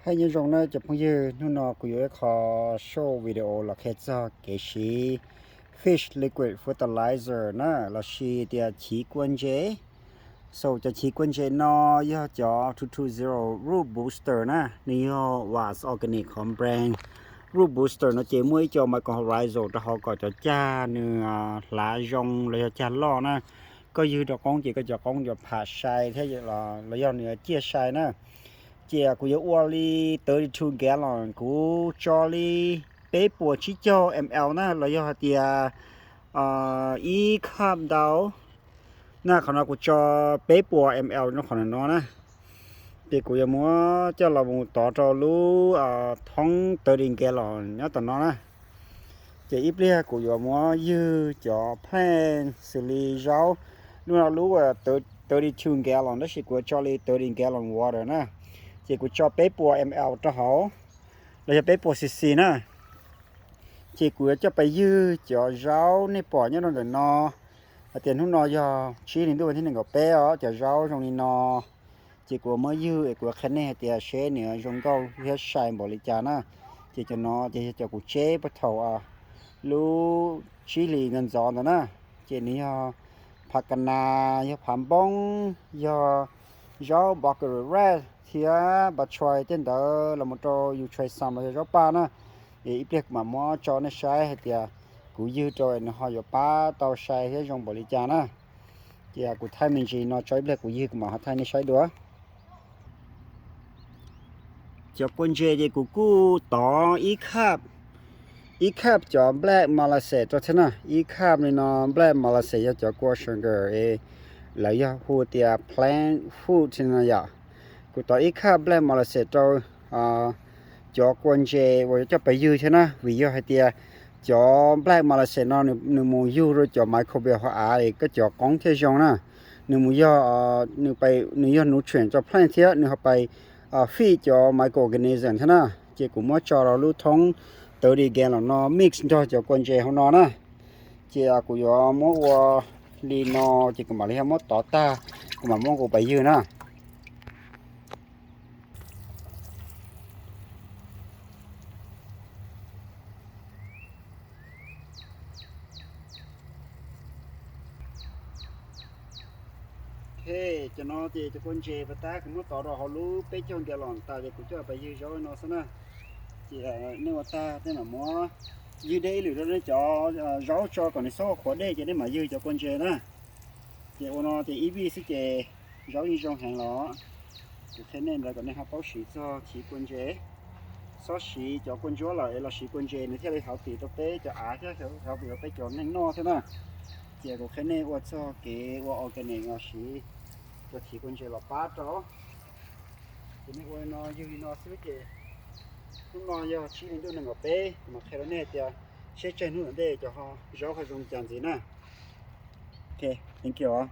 Hais nyob zoo na cov phooj ywg, hnub no kuv yuav ib qho short video los qhia txog kev siv fish liquid fertilizer na, los sis tias chiv kua ntses. So cov chiv kua ntses no yog cov two two zero root booster na, nws yog Watts Organic qhov brand. Root booster no ces muaj ib co mycorrhizal rau hauv kom cov cag nws hlav zoo los yog cag loj na. Koj ywg rau qoob ces koj cov qoob yuav pham sai thiab los yog nws ciaj sai na. Ces kuv yuav ua li thirty two gallon, kuv tso li peb puas tsib caug ml na, los yog hais tias ib cup ntau na. Qhov no kuv tso peb puas ml rau qhov no na. Ces kuv yuav muab coj los mus tov rau lub thoob thirty gallon nyob tom no na. Ces ib pliag kuv yuav muab ywg cov plant xws li zaub, lub no lub thirty two gallon tab sis kuv yuav tso li thirty gallon water na. Ces kuv tso peb puas ml rau hauv, los yog peb puas cc na. Ces kuv yuav coj pais ywg cov zaub nej pom nyob rau ntawm no. Hais tias hnub no yog tsib hli ntuj vas thib nees nkaum peb os, cov zaub zoo li no. Ces kuv muab ywg es kuv qhia nej hais tias seb nws zoo nkauj thiab sai npaum li cas na. Ces cov no ces yog cov kuv tseb puag thaum lub tsib hlis ntxov ntxov ntawd na. Ces nws yog phav ka nas, yog phav npoob, yog zaub buckwheat thiab buckwheat tej ntawd los mus rau yus tshais xam los yog zaub paj na. Es ib pliag kuv mam muab tso nej saib hais tias kuv ywg rau nws ho yuav pab tau sai thiab zoo npaum li cas na. Ces kuv thaij me ntsis no tso ib pliag kuv ywg kuv mam ho thaij nej saib dua. Cov kua ntses ces kuv kuj tov ib cup, ib cup cov black molasses rau thiab na. Ib cup li no black molasses yog cov kua sugar es lawv yog hu tias plant food no yom. Kuv tov ib cup black molasses rau cov kua ntses uas yuav coj pais ywg thiab na, vim yog hais tias cov black molasses no nws mus yug rau cov microbial hauv av es koj cov qoob thiaj zoo na. Nws mus yog, nws yog nutrient rau plant thiab nws ho pais feed cov microorganism thiab na. Ces kuv muab tso rau lub thoob thirty gallon no mix nrog cov kua ntses hauv no na. Ces kuv yuav muab ua li no, ces kuv mam li muab tov tag, kuv mam muab kuv pais ywg na. Ok, cov no ces cov kua ntses pas tab kuv muab tov rau hauv lub peb caug gallon tas ces kuv coj pais ywg zaub no xwb na. Ces nej ua tag tej mam muab ywg deb ib lwm rau nej cov zaub tso kom nws txhob qhuav dej ces nej mam ywg cov kua ntses na. Ces ua no ces ib vij xwb ces zaub yeej zoo heev los. Kuv qhia nej ntawd kom nej ho paub siv txog chiv kua ntses. Txhob siv cov kua ntsuab lawm es los siv kua ntses nws thiaj li hauv tim rau peb cov av thiab hauv tim rau peb cov neeg noj thiab na. Ces kuv qhia nej ua txog kev ua organic los siv cov chiv kua ntses los pab rau. Ces nej ua li no ywg li no xwb ces hnub no yog tsib hli ntuj nees nkaum peb, kuv mam qhia rau nej tias seb tsawg hnub tom ntej cov zaub ho zoo cas ntxiv na. Ok, thank you.